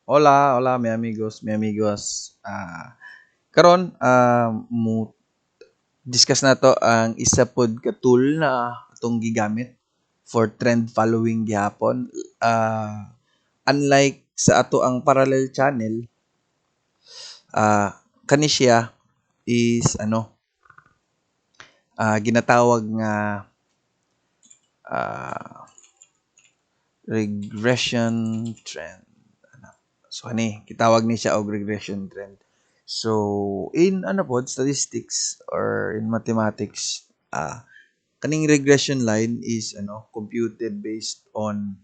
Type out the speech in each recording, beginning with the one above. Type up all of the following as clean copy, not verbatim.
Hola, hola, mi amigos, mi amigos. Karon mo discuss nato ang isa pod ka tool na atong gigamit for trend following gihapon. Unlike sa ato ang parallel channel, kani siya is ano, ginatawag nga regression trend. So ani gitawag ni siya og regression trend. So in ano pod, statistics or in mathematics, kaning regression line is ano, computed based on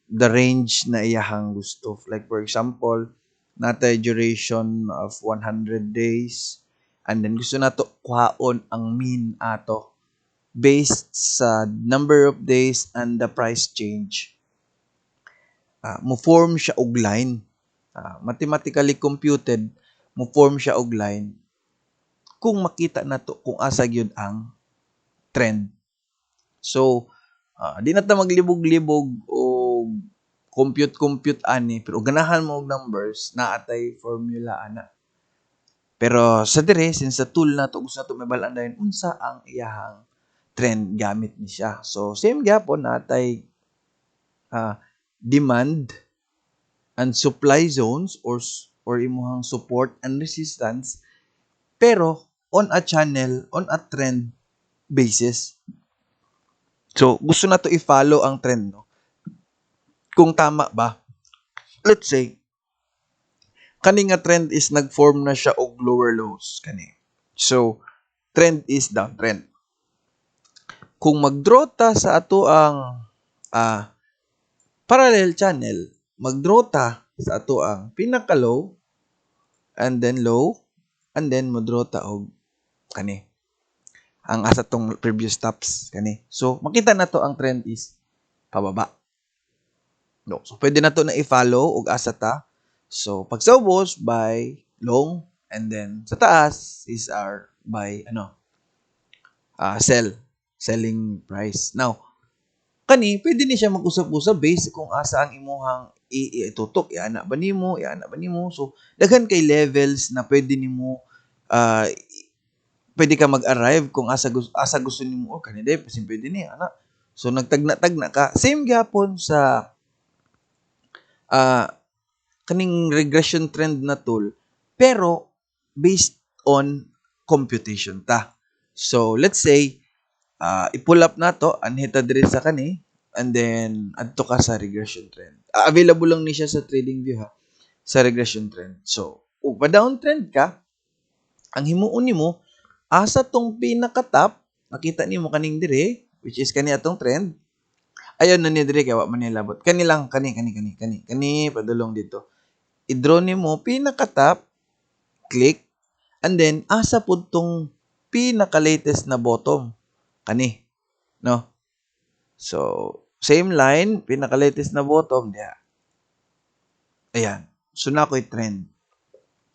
the range na iyahang gusto. Like for example, natay duration of 100 days and then gusto nato kuhaon ang mean ato based sa number of days and the price change. Mo form siya og line. Mathematically computed, mo form siya og line kung makita nato kung asa gyud ang trend. So, di na ta maglibog-libog o compute-compute ani, pero ganahan mo og numbers, naa tay formula ana. Pero sa dire, since sa tool nato gusto nato mahibal-an dayon unsa ang iyahang trend gamit ni siya. So same gyapon, natay demand and supply zones or imuhang support and resistance, pero on a channel, on a trend basis. So gusto nato i-follow ang trend, no? Kung tama ba. Let's say kani nga trend is nag-form na siya og lower lows kani. So trend is downtrend. Kung mag-draw ta sa ato ang parallel channel, mag-draw ta sa ato ang pinaka low and then low and then mo-draw ta og kani ang asa tong previous tops kani. So makita na to ang trend is pababa. No. So pwede na to na i-follow og asa ta. So pag sa ubos, buy long, and then sa taas is our buy ano, selling price. Now, kani pwede ni siya mag-usab-usab base kung asa ang imuhang itutok, iana ba nimo, iana ba nimo. So daghan kay levels na pwede nimo, pwede ka mag-arrive kung asa gusto nimo. Oh, kani day pwede ni ana. So nagtagna-tagna ka. Same gyapon sa kaning regression trend na tool, pero based on computation ta. So let's say i-pull up nato, anhi ta diri sa kani and then adto ka sa regression trend. Available lang ni siya sa TradingView ha, sa regression trend. So, ug pa downtrend ka, ang himuon nimo, asa tong pinaka-top, makita nimo kaning dire, which is kani atong trend. Ayon na ni dire kay wa man nilabot. Kani lang, kani kani kani kani kani padulong dito. I-draw nimo pinaka-top, click, and then asa pud tong pinaka-latest na bottom kani, no? So same line, pinaka-latest na bottom diha. Ayan. So na ako'y trend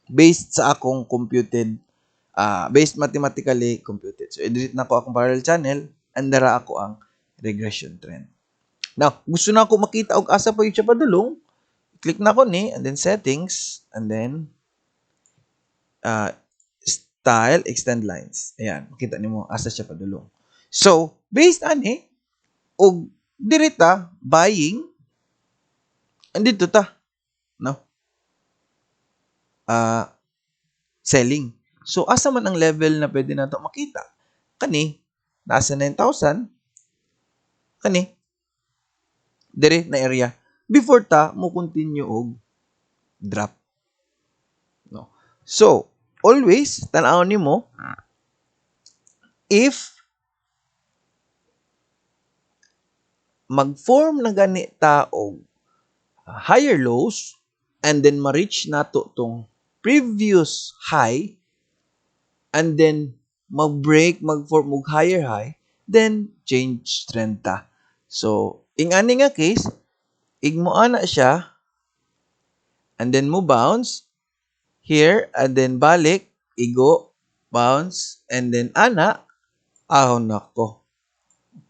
based sa akong computed, based mathematically computed. So i-delete na ko akong parallel channel and dara ako ang regression trend. Now, gusto na ako makita og asa pa yun siya padulong. Click na ko ni and then settings and then style, extend lines. Ayan, makita nimo asa siya padulong. So, based ani og diri ta buying, andito ta, no? Selling. So, asa man ang level na pwede nato makita? Kani, nasa 9,000, kani, dire na area. Before ta mo continue og drop. No. So, always tan-awon nimo if mag-form na gani ta og higher lows and then ma-reach nato tong previous high and then mag-break, mag-form og higher high, then change trend ta. So, ing-ani nga case, ig mo ana siya and then mo bounce here and then balik, igo, bounce, and then ana, ahon nako.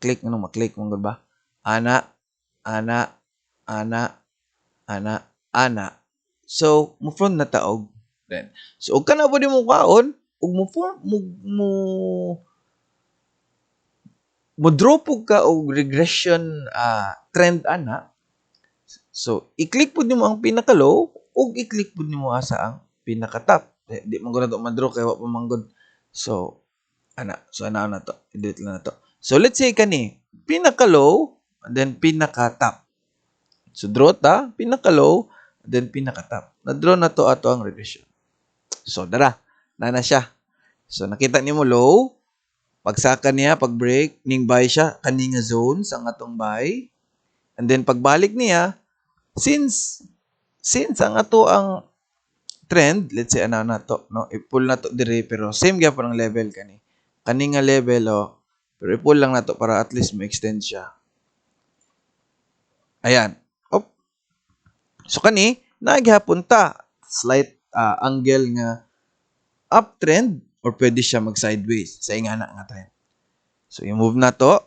Click ano, ma-click mo ba? Ana, ana, ana, Ana, ana. So, mo form na ta og trend. So, og kana pud mo kaon, ug mo form mo draw pud ka og regression trend ana. So, i-click pud nimo ang pinaka low ug i-click pud nimo asa ang pinaka top. Eh, di man gud nato ma-draw kay wa pa man gud. So, ana, so ana na to. I-delete lang na to. So, let's say kani pinaka low and then pinaka top. So, draw ta pinaka low and then pinaka top. Na-draw na to ato ang regression. So, dara, na na siya. So, nakita nimo low, pagsaka niya, pag break, ning buy siya, kani nga zone sa atong buy. And then pagbalik niya, since ang ato ang trend, let's say ano na to, no, i-pull na to dire, pero same gyapon ang level kani. Kani nga level, oh, pero i-pull lang nato para at least mo-extend siya. Ayan. Op. So kani, naa gihapon ta slight angle nga uptrend or pwede siya mag sideways sa ingana nga trend. So i-move na to.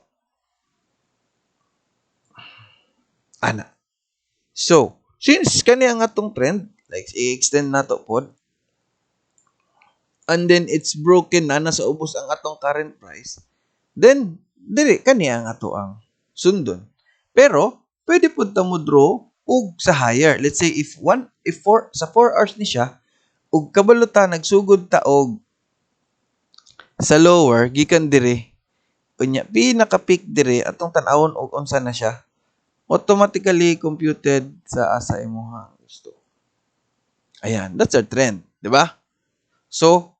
Ana. So, since kani ang atong trend, like i-extend na to pod, and then it's broken na nasa ubos ang atong current price, then dili kani ang ato ang sundon. Pero pwede pud ta mo draw og sa higher. Let's say if 4 sa 4 hours ni siya ug kabalo ta nagsugod ta og sa lower gikan dire, unya pinaka peak dire, atong tan-awon og unsa na siya, automatically computed sa asa imuha gusto. Ayan, that's our trend, di ba? So,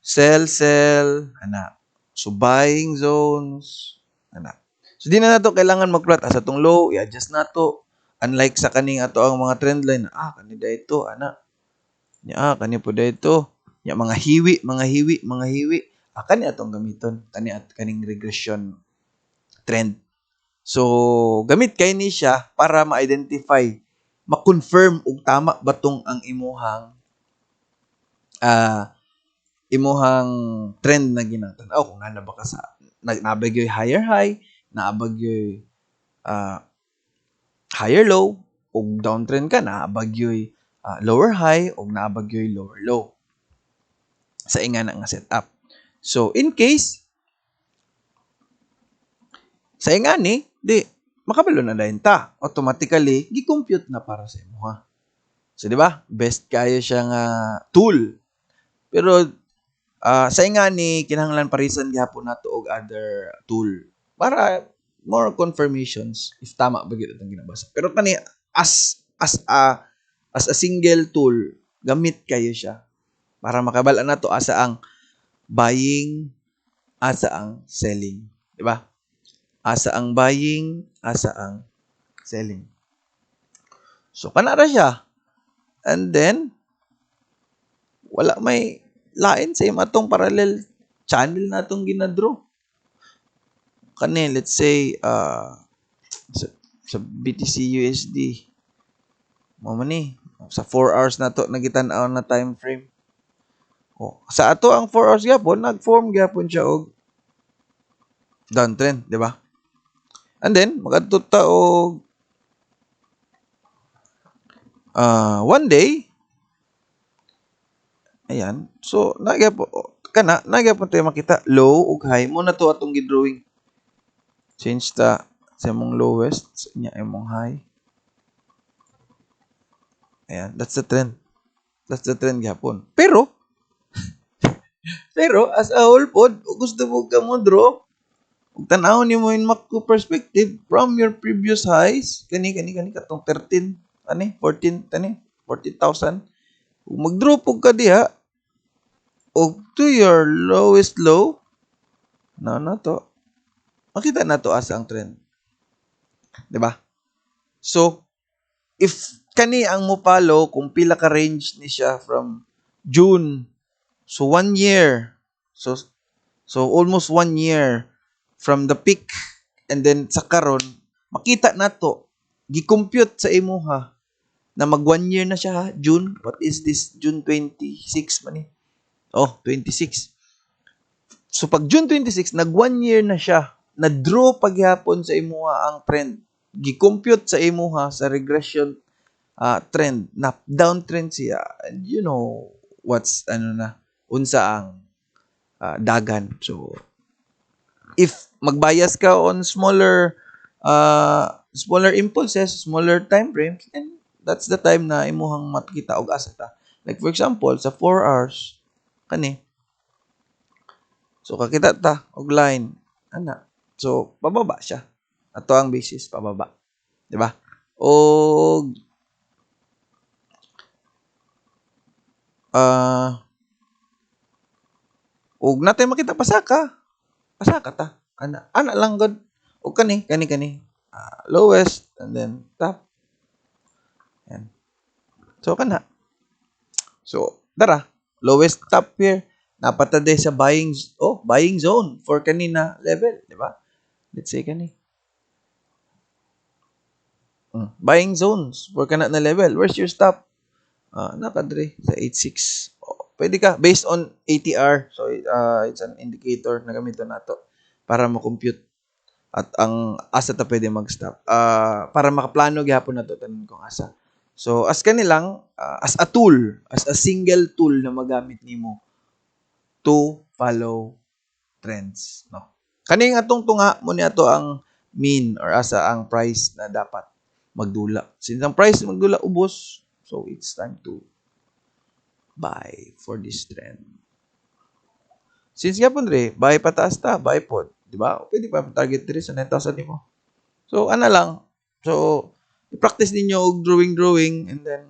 sell, sell, ana. So, buying zones, ana. So, di na nato kailangan mag-plot asa tong low, i-adjust nato. Unlike sa kaning ato ang mga trend line, kani ito, ana. Nya, kani po ito. Nya, mga hiwi, mga hiwi, mga hiwi. Ah, kani atong gamiton, kani at kaning regression trend. So, gamit kay ni siya para ma-identify, ma-confirm ug tama ba tong ang imuhang trend na ginatan-aw, kung naa ba ka sa naa ba gyoy higher high, naa ba gyoy higher low, ug downtrend ka, naa ba gyoy lower high ug naa ba gyoy lower low sa ingana nga setup. So in case sa ingani, di makabalo na dayon ta, automatically gi-compute na para sa imuha. So di ba, best kayo siya nga tool. Pero sa ingani, kinahanglan parisan gihapon nato og other tool para more confirmations if tama ba gyud atong ginabasa. Pero kani as a single tool, gamit kayo siya para makabal-an nato asa ang buying, asa ang selling, di ba? Asa ang buying, asa ang selling. So kana ra siya. And then wala may lain sa atong parallel channel na atong ginadraw. Kani, let's say sa BTC USD mo man ni sa 4 hours na to nagitan-aw na time frame. Oh, sa ato ang 4 hours gyapon nag-form gyapon siya og downtrend, di ba? And then magadto ta og one day. Ayan. So, nagyapon kana, nagyapon tayo makita low ug high mo na to atong gi-drawing. Change ta sa imong lowest, sa inya imong high. Ayan, that's the trend. That's the trend gyapon. Pero as a whole pod, gusto mo ka mo draw, ug tan-awon nimo in macro perspective from your previous highs, kani kani kani katong 13, ani 14, tani 40,000. Ug mag-draw pug ka diha og to your lowest low na na to, makita na to asa ang trend. 'Di ba? So, if kani ang mo follow kung pila ka range ni siya from June, so one year, so almost one year from the peak and then sa karon, makita nato gi-compute sa imuha na mag one year na siya ha, June, what is this, June 26 man ni? Oh, 26. So pag June 26, nag one year na siya. Na-draw paghapon sa imuha ang trend. Gi-compute sa imuha sa regression trend na downtrend siya, and you know what's ano na unsa ang dagan. So if magbias ka on smaller impulses, smaller time frames, then that's the time na imuhang makita og asa ta. Like for example, sa 4 hours kani. So kakita ta og line ana. So pababa siya. Ato ang basis pababa. Di ba? Og ug natay makita, pasaka. Pasaka ta. Ana, ana lang gud. Og kani, kani kani. Lowest and then top. Yan. So kana. So dara, lowest top here. Naa pa ta sa buying zone for kanina level, di ba? Let's say kani. Buying zones for kana na level. Where's your stop? Naa ka dre sa 86. Oh, pwede ka based on ATR. So it's an indicator na gamiton nato para ma-compute at ang asa ta pwede mag-stop. Para makaplano gihapon nato tanan kung asa. So as kanilang as a tool, as a single tool na magamit nimo to follow trends, no? Kaning atong tunga mo ni ato ang mean or asa ang price na dapat magdula. Since ang price magdula ubos, so it's time to buy for this trend. Since gapon re, buy pataas ta, buy pod, di ba? Pwede pa target diri sa 9,000 nimo. So ana lang. So i-practice ninyo og drawing drawing and then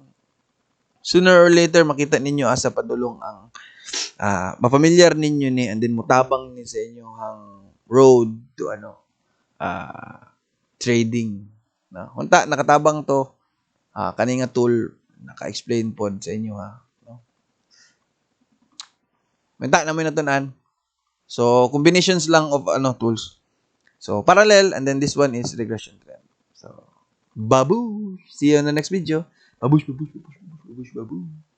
sooner or later makita ninyo asa padulong ang mapamilyar ninyo ni and then mutabang ni sa inyong road to ano trading, no? Unta nakatabang to kani nga tool naka-explain pod sa inyo ha, no? Minta na mo natun-an. So combinations lang of ano tools. So parallel and then this one is regression trend. So babu, see you in the next video. Babush, babush, babush, babush, babush, babush.